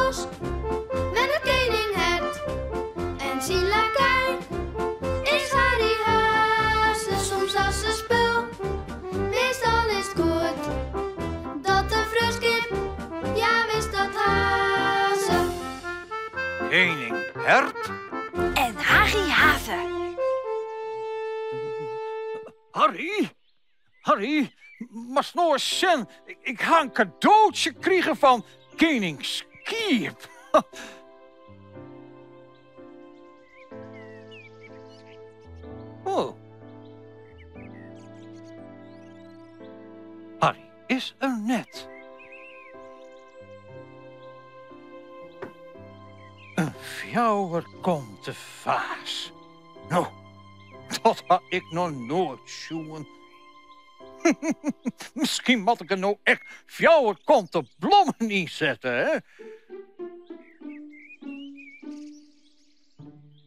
bosk wennet kening Hert en syn lakei is Harry Haze. Soms as se spul, meastal is 't goed dat de freonskip, ja wis dat ha se. Kening Hert en Harry Haze. Harry? Harry, moatst no ris sjen, ik ha in kadootsje krigen fan kening Skiep. Oh. Harry is der net. In fjouwerkante faas. No, dat ha ik noch noait sjoen. Miskien moat ik der no ek fjouwerkante blommen yn sette, hè?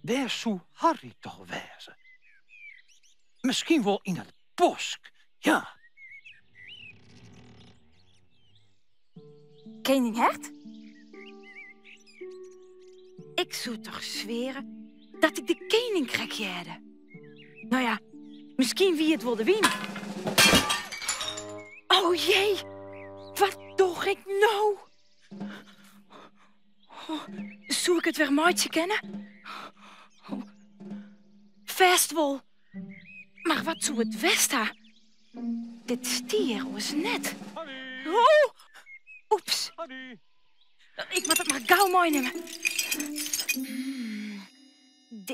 Wêr soe Harry toch wêze? Miskien wol yn it bosk, ja. Kening Hert? Ik soe toch sweare dat ik de kening krekt hearde. No ja, miskien wie it wol de wyn. Oh jee, wat doch ik no? Oh, soe ik it wer meitsje kinne? Oh, fêst wol. Mar wat soe it west ha? Dit stie hjir oars net. Oh, oeps. Ik moat it mar gau meinimme.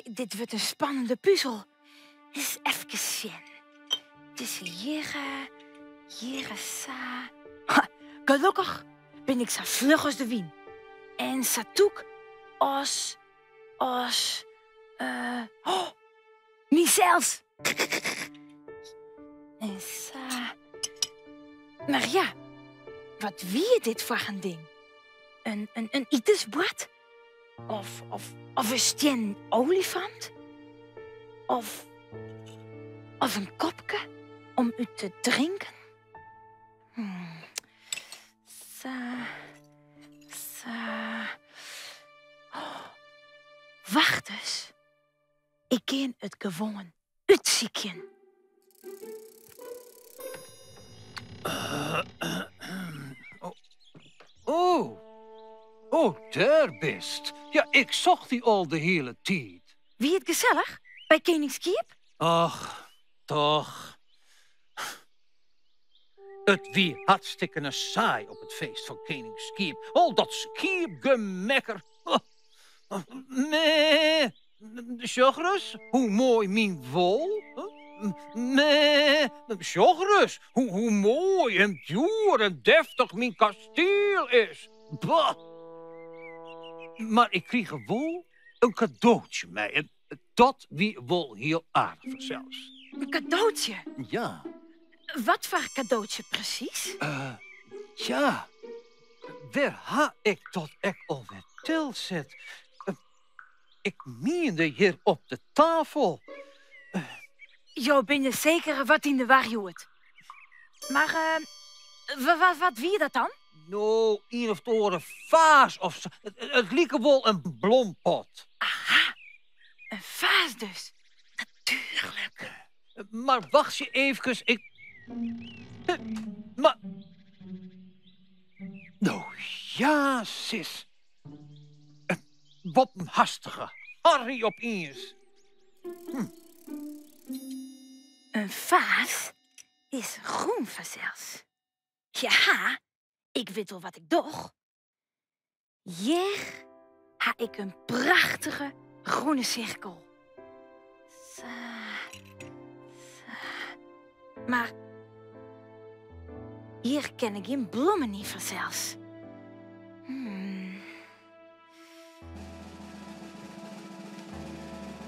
Dit wurdt in spannende puzel. Ris efkes sjen. Dizze hjirre, hjirre sa. Ha, gelokkich bin ik sa fluch as de wyn. En sa tûk as, as, eh, oh, mysels. En sa. Mar ja, wat wie dit foar in ding? In, in, in itensboard? Of, of, of in stiennen olifant? Of, of in kopke om út te drinken? Hmm. Sa, sa. Oh, wacht ris. Ik gean it gewoan útsykjen. Oh, oh, dêr bist. Ja, ik socht dy al de hiele tiid. Wie it gesellich by kening Skiep? Och, toch. It wie hartstikkene saai op it feest fan kening Skiep. Al dat skiepgemekker. Meh, sjoch ris hoe moai myn wol. Meh, sjoch ris hoe moai en djoer en deftich myn kastiel is. Bah! Mar ik krige wol in kadootsje mei en dat wie wol hiel aardich fansels. In kadootsje? Ja. Wat foar kadootsje presys? Ja, wêr ha ik dat ek alwer delset? Ik miende hjir op de tafel. Jo binne seker wat yn de war hjoed. Mar wat wie dat dan? No, ien of oare faas of sa. It like wol in blompot. Aha, in faas dus. Natuerlik. Mar wachtsje eefkes, ik... Mar... No ja, sis. Wat in hastige Harry opiens. In faas is groen fansels. Ja, ik wit wol wat ik doch. Hjir ha ik in prachtige groene sirkel. Sa, sa. Mar hjir kin ik gjin blommen yn fansels. Hmm.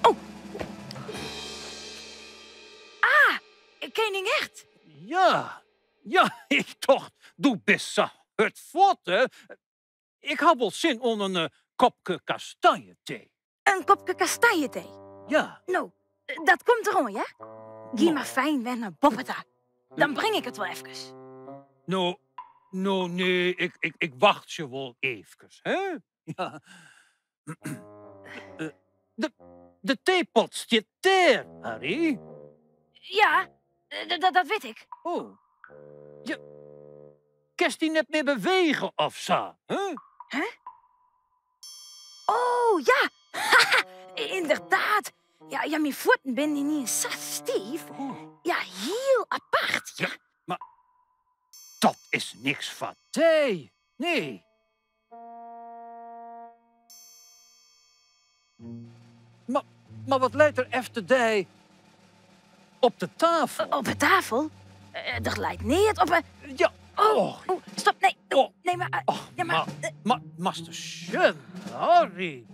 Oh! Ah, kening Hert. Ja, ja, ik tocht, do bist sa hurd fuort, hè. Ik ha wol sin oan in kopke kastanjetee. In kopke kastanjetee? Ja. No, dat komt deroan, hear. Gean mar fijn wer nei boppe ta. Dan bring ik it wol efkes. No, no nee, ik wachtsje wol eefkes, hè. Ja. De teepot stiet dêr, Harry. Ja, dat wit ik. Oh. Je kinst dy net mear bewege of sa, hè? Hè? Oh, ja! Ynderdaad. Ja, ja, myn fuotten binne ynienen sa stiif. Oh. Ja, hiel apart. Ja. Ja, mar dat is niks foar dy. Nee. Mar, mar wat leit der efter dy op de tafel? Op de tafel? Der leit neat op 'e... Ja. Oh, oh, stop, nee. Oh. Nee, mar... Oh, ja, mar... mar, moatst sjen, Harry.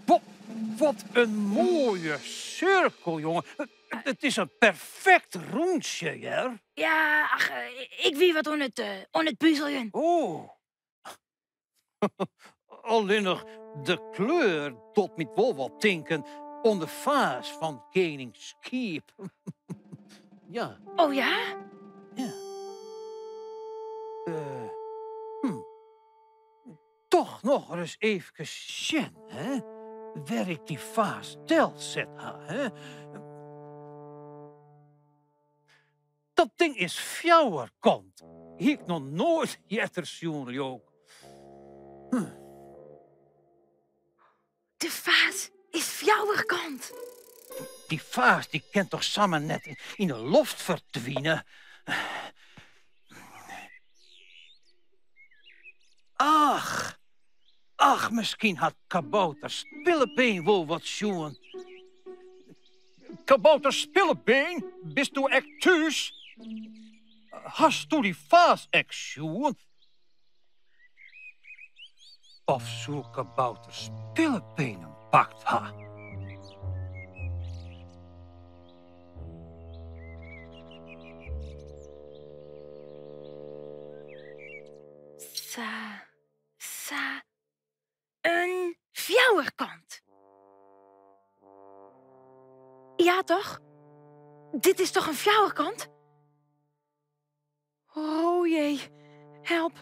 Wat, wat in moaie sirkel, jonge. It is in perfekt rûntsje, hear. Ja, ach, ik wie wat oan it puzeljen. Oh. Allinnich de kleur docht my wol wat tinken oan de faas fan kening Skiep. Ja. Oh ja? Ja. Toch noch ris eefkes sjen, hè, wêr ik dy faas delset ha, hè. Dat ding is fjouwerkant. Hie ik noch noait earder sjoen, leau ik. De faas is fjouwerkant. Dy faas dy kin toch samar net yn de loft ferdwine? Ach, ach, miskien hat kabouter Spillebeen wol wat sjoen. Kabouter Spillebeen, bisto ek thús? Hasto dy faas ek sjoen? Of soe kabouter Spillebeen him pakt ha? Sa, sa, in fjouwerkant. Ja, toch? Dit is toch in fjouwerkant? Oh jee, help.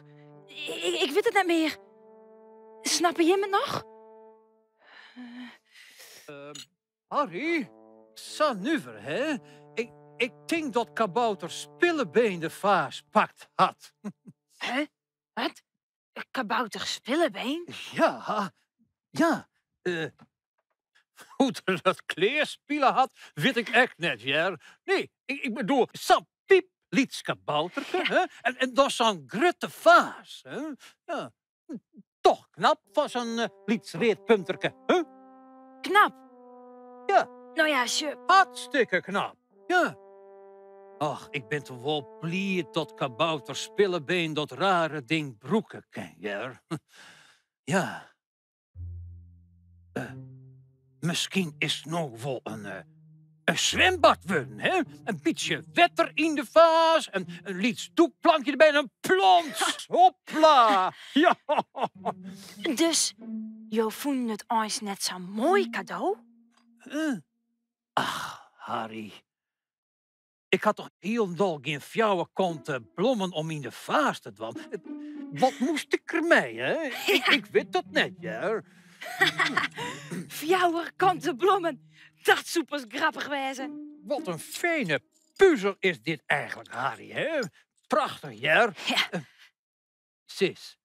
Ik wit it net mear. Snappe jimme it noch? Harry, sa nuver, hè? Ik tink dat kabouter Spillebeen de faas pakt hat. Hè? Wat? Kabouter Spillebeen? Ja, ja. Hoe't er dat klearspile hat, wit ik ek net, hear. Nee, ik bedoel, sa'n pyplyts kabouterke, hè? En dan sa'n grutte faas, hè? Ja. Toch knap foar sa'n lyts read punterke, hè? Knap? Ja. No ja, sjoch. Hartstikke knap, ja. Och, ik bin toch wol bliid dat kabouter Spillebeen dat rare ding brûke kin, hear. Ja. Miskien is it no wol in swimbad wurden, hè? In bytsje wetter yn de faas, in lyts dûkplankje derby en in plons. Hopla! Ja. Dus jo fûnen it eins net sa'n moai kado? Ach, Harry. Ik ha toch hielendal gjin fjouwerkante blommen om yn de faas te dwaan. Wat moast ik dermei, hè? Ik wit dat net, hear. Fjouwerkante blommen, dat soe pas grappich wêze. Wat in fijne puzzel is dit eigenlijk, Harry, hè? Prachtich, hear. Ja. Sis,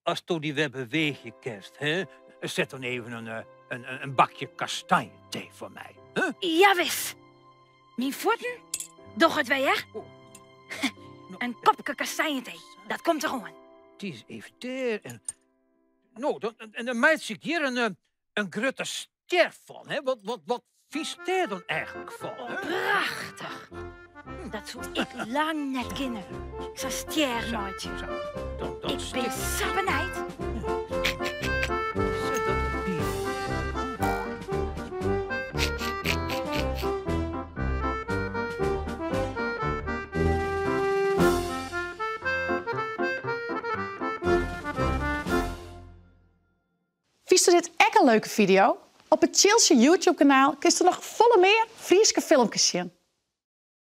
asto dy wer beweegje kinst, hè? Set dan even in bakje kastanjetee foar my, hè? Jawis. Myn fuotten dogge it wer, hear. Oh. In kopke kastanjetee, dat komt deroan. It is even dêr en... No, dan, en dan meitsje ik hjir in grutte stjer fan, hè? Wat fynst dêr dan eigenlik fan? Oh, hè? prachtich. Dat soe ik lang net kinne. Sa'n stjer meitsje. Sa, dan Ik bin sa benijd. Zet dat derby. Fynsto dit ek in leuke fideo? Op it Tsjiltsje YouTube-kanaal kinst der noch folle mear Fryske filmkes sjen.